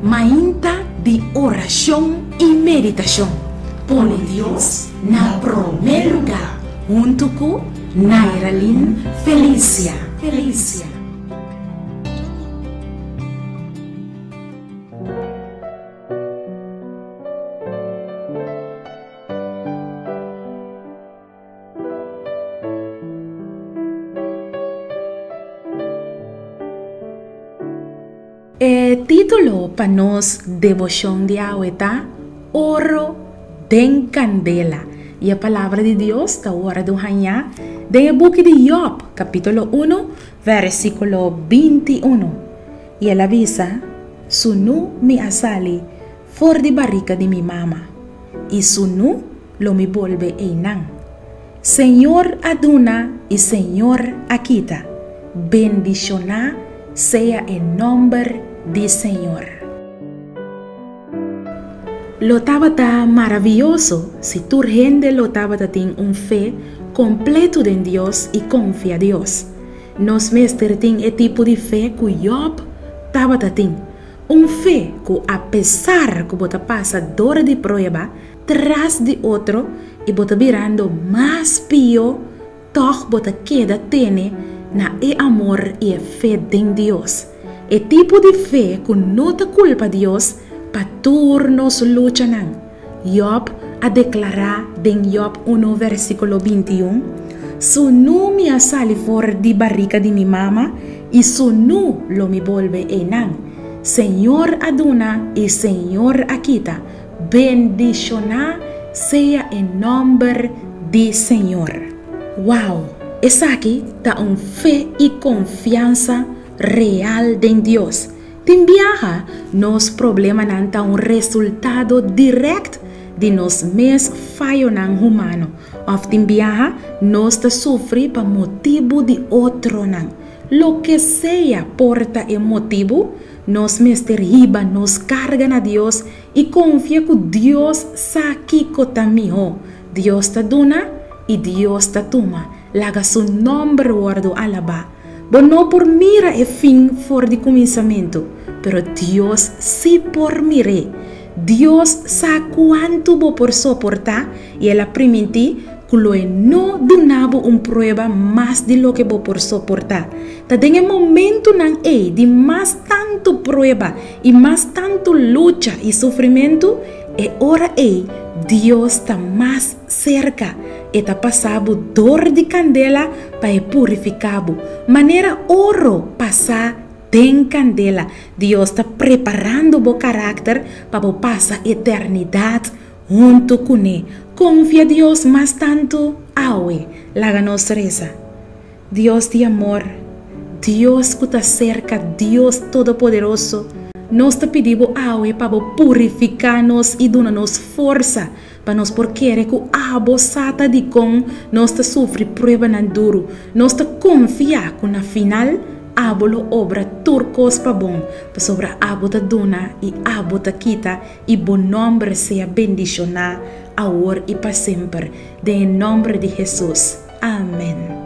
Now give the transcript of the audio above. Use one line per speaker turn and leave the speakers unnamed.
Mainta di orashon i meditashon. Pone Dios na promé lugá huntu ku Nairalyn Felicia. Felicia. E título pa nos deboshon di awe ta Oro den Kandela. I e Palabra di Dios ta wòrdu hañá den e buki di Yòb, kapítulo unu, vèrsikulo bintiunu. I el a bisa, Sunú mi a sali for di barika di mi mama, i sunú lo mi bolbe einan. Señor a duna i Señor a kita, bendishoná sea e nòmber di Señor. Lo tabata maravioso si tur hende lo tabata tin un fe kompletu den Dios i konfia Dios. Nos mester tin e tipo di fe ku Yòb tabata tin, un fe ku apesar ku bo ta pasa dor di prueba, tras di otro i bo ta birando mas pió, tòg bo ta keda tene na e amor i e fe den Dios. E tipo di fe ku no ta kulpa Dios pa tur nos luchanan. Yòb a deklará den Yòb unu vèrsikulo bintiun, Sunú mi a sali for di barika di mi mama, i sunú lo mi bolbe einan. Señor a duna i Señor a kita, Bendishoná sea e nòmber di Señor. Wow! Esaki ta un fe i konfiansa real den Dios. Tin biaha nos problemanan ta un resultado dirèkt di nos mes fayonan humano òf tin biaha nos ta sufri pa motibu di otronan. Loke sea por ta e motibu, nos mester hiba nos karga na Dios i konfia ku Dios sa kiko ta mihó. Dios ta duna i Dios ta tuma. Laga su nòmber wòrdu alabá. Bo no por mira e fin for di kuminsamentu, pero Dios sí por mir'é. Dios sa kuantu bo por soportá i el a primintí ku lo e no duna bo un prueba mas di loke bo por soportá. Ta den e momentunan ei di mas tantu prueba i mas tantu lucha i sufrimentu, e ora ei Dios ta mas serka. E ta pasa bo dor di kandela pa e purifiká bo, manera oro pasá den kandela. Dios ta preparando bo karakter pa bo pasa eternidat huntu kuné. Konfia Dios mas tantu awe. Laga nos resa. Dios di amor, Dios ku ta serka, Dios Todopoderoso, nos ta pidi Bo awe pa Bo purifiká nos i duna nos forsa pa nos por kere ku Abo sa ta dikon nos ta sufri pruebanan duru. Nos ta konfia ku na final Abo lo obra tur kos pa bon, pasobra Abo ta duna i Abo ta kita i Bo nòmber sea bendishoná awor i pa semper. Den e nòmber di Hesus. Amen.